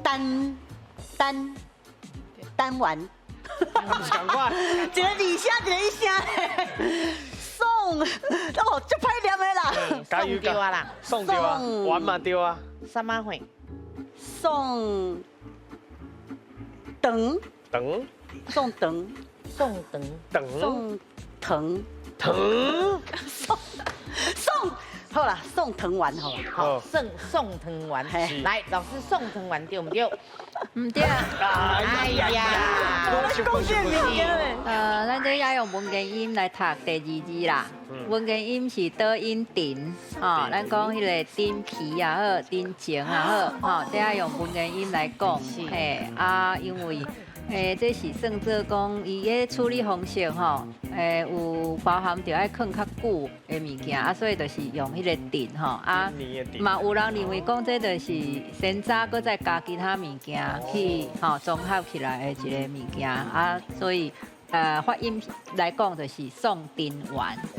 丹丹丹丸，毋是仝款。一个二聲，一個一聲。宋，哦，足歹念的啦。加油。宋對啊啦。宋對啊，丸嘛對啊。啥物貨？宋腸，腸。宋腸，宋腸，腸，宋藤，腸，宋宋，好啦，宋藤丸好啦。好，宋宋藤丸，來，老師宋藤丸對毋對？毋對。哎呀，講這個物件咧。咱這愛用文言音來讀第二字啦。文言音是倒音陳，吼，咱講彼个陳皮也好，陳情也好，吼，這愛用文言音來講，嘿，啊，因為這是算做講伊个處理方式吼，有包含著愛囥較久的物件，啊，所以就是用彼个陳吼，啊，嘛有人認為講這就是山楂，閣再加其他物件去吼綜合起來的一个物件，啊，所以發音來講就是宋陳丸。